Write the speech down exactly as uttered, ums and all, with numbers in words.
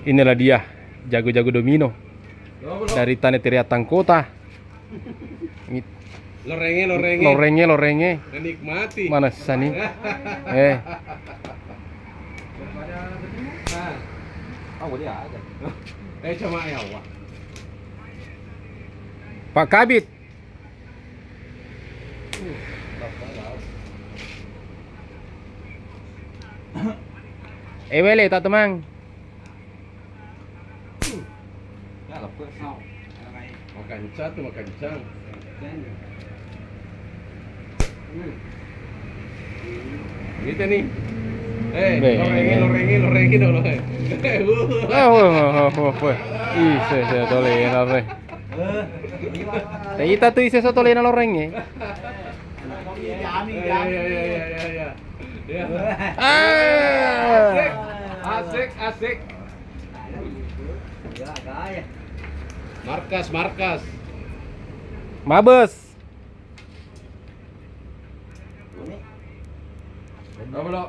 Inilah dia jago-jago domino dari Tanah Teriak Tangkota. Lorengnge, lorengnge. Lorengnge, lorengnge. Menikmati. Mana sani? Eh. Ah. Oh, boleh aja. Eh, cuma ya, Wak. Pak Kabid. Eh, wele, tak temang. Makanca tu, makanca. Gitu nih. Eh, lorengnge, lorengnge, lorengnge dulu. Eh, wah, wah, wah, wah, wah. Ih, saya, saya toleh, ya, apa? Taita tu ise sotolena lorengnge. Iya, iya, iya, iya, iya. Iya. Ah. Asik, asik, asik. Markas, markas. Mabes. Apa lo?